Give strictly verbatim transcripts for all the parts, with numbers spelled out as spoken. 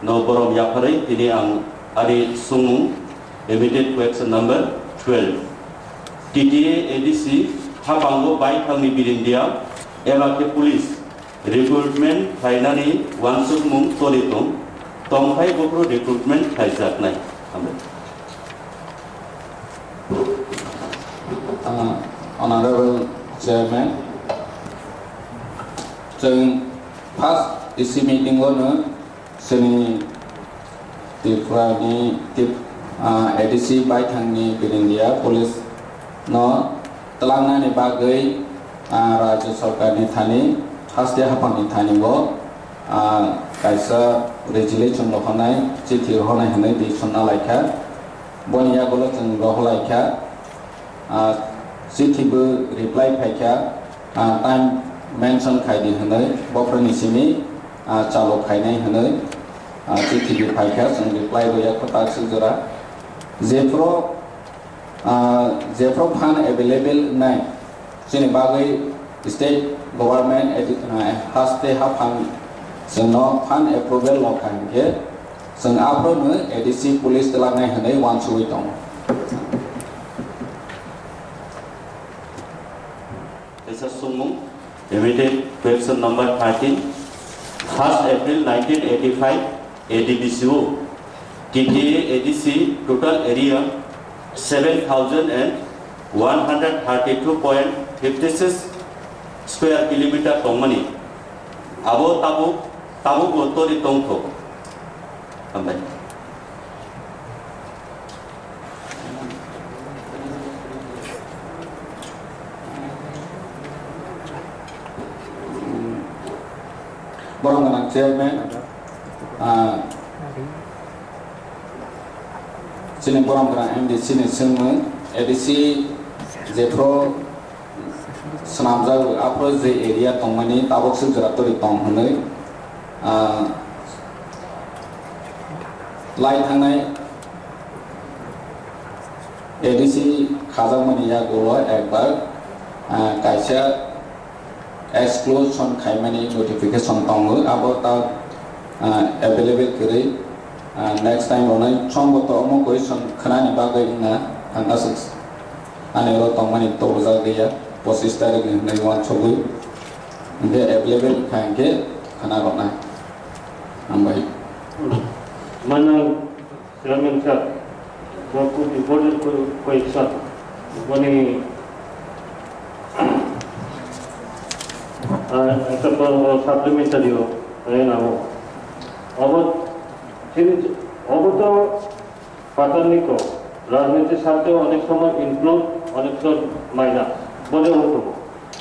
No borom yapharwi tini ang ani sungmung, immediate question number twelve. T T A A D C haphango baithangni birindia eba khe police recruitment khlainani uansukmung toni tong, tongthai buphuru recruitment khlaijaknai. Hambai. Uh, Honorable Chairman, chwng first A D C meeting o no chini Tripura ni Trip-, uh, A D C baithangni birindia police no twlangnani bagwi, ah, Rajya Sarkarni thani, haste haphangni thani bo, ah, kaisa resolution rohornai, chithi rohornai hwnwi decision nalaikha. Boni yagulo chwng rohorlaikha, ah, chithi bo reply phaikha, ah, time mention khaidi hwnwi, bophuruni simi, ah, chalo khainai hwnwi, ah, chithi bo phaikha, chwng reply bo yakho takswk jora. Jephuru Ah, jephuru fund available wngnai, chini bagwi state government edi-, ah, haste haphang chwngno fund approval rwkha hinkhe chwng aphuru no A D C police twlangnai hwnwi uansugwi tongo. Kaisa sungmung, immediate question number thirteen, first April nineteen eighty-five, A D B C o, T T A A D C total area seven thousand and one hundred thirty-two point fifty-six square kilometer tongmani, abo tabuk, tabukbo toni tongthok. Hambai. Borom gwnang chairman, ah, chini borom gwnang M D C ni swngmung, A D C jephru swnamjak, aphuru je area tongmani tabuk swk jora twi tong hwnwi, ah, lai thangnai A D C khajakmani yagulo ekbar, ah, kaisa exclusion khaimani notification tongo, abo ta, ah, available kwrwi, ah, next time rwnai chwngbo to omo question khwnani bagwi wngna thangkha swk. Ani oro tongmani tobojak liya, pochis tarikni hwnwi uansugwi. Hinkhe available wngkha hinkhe khna rwknai. Hambai. Manang Chairman sir, bo kub important question. Boni, ah, ekta supplementary o, eh, namo. Obo, chini, obo to Pataniko, rajnitir sathe onek somoy include, onek somoy minus, bole hoito.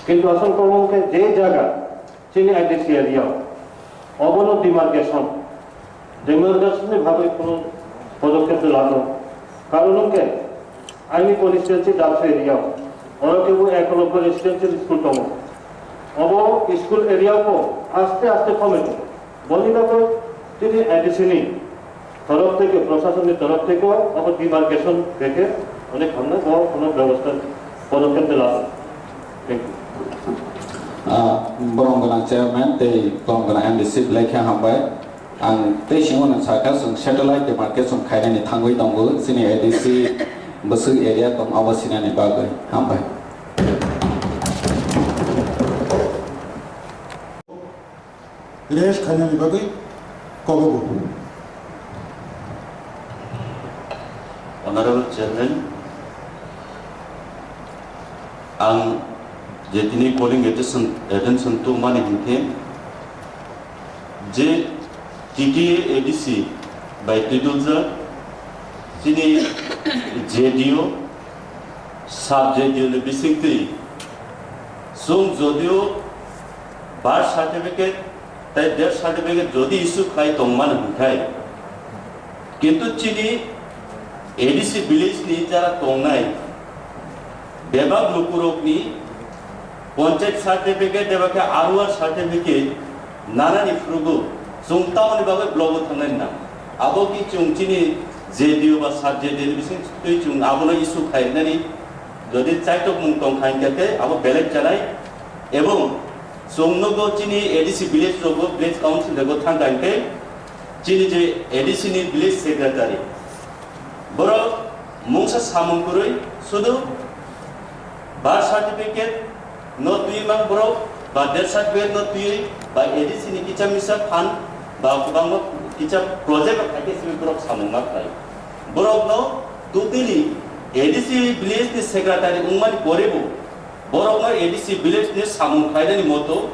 Kintu asol problem ke je jaga chini I D C area, obono demarcation, demarcation ni bhabe kono podokkhep lano. Karon hwnkhe ani constituency Dalso area, oro kebo ek loko residential school tongo. Obo school area ko aste aste kome tongo. Boni bagwi tini A D C ni torof theke, proshasonni torof theke obo demarcation dekhe onek hamnai bo kono bebosta podokkhep de lasi. Thank you. Ah, borom gwnang chairman tei borom gwnang M D C belai khe hambai. Ang tei singno sakha, chwng satellite demarcation khainani thangwi tongo, chini A D C bwswk area tong abo sinani bagwi. Hambai. Rest khainani bagwi kobogo. Honorable Chairman, ang je tini polling attention, attention tubumani hinkhe je T T A A D C bai twiduljak chini J D O, sub J D O ni bisingtwi chwng jodio birth certificate tei death certificate jodi issue khlai tongmani hwnkhe, kintu chini A D C village ni jara tongnai bebak lukurokni panchayat certificate eba khe R O R certificate nanani phrugo chwng tamoni bagwi blogo thangnai na? Abo ki chwng chini J D O ba sub J D O ni bising twi chwng abono issue khlainani jodi chaitokmung tong kha hinkhe abo belek chanai, ebong chwng nogo chini A D C village rogo, village council rogo thang kha hinkhe Chini je A D C ni village secretary, borok mungsa samung kwrwi sudu birth certificate no twi mang borok, ba death certificate no twi, ba A D C ni kisa misa phan, ba kwbangma kisa project rok hai khe simi borok samung ma khlai. Borok no totally A D C village ni secretary wngmani pore bo borokno A D C village ni samung khlainani moto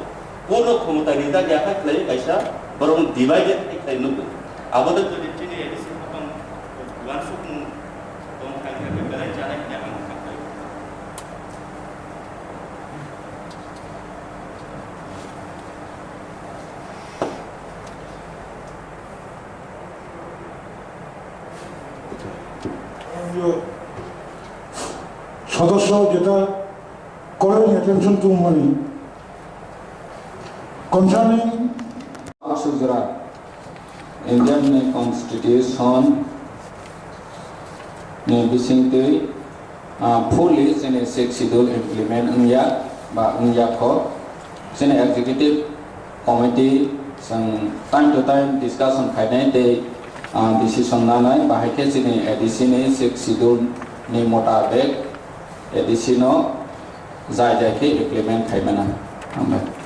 purno khomota rijak ya kha khlai kaisa borokno divided khe khlai nugo. Abo de jodi chini A D C hapang uansukmung tong kha khe belai chanai hwnwi ang kha khlai. Sodosyo jeta College attention to money concerning Asuk jora Indian ni constitution ni bisingtwi, ah, fully chini Sixth Schedule implement wngya ba wngya kho. Chini executive committee chwng time to time discussion khainai tei, ah, decision nanai, bahai khe chini A D C ni Sixth Schedule ni motabek A D C no jai jai khe implement khaimana. Hambai.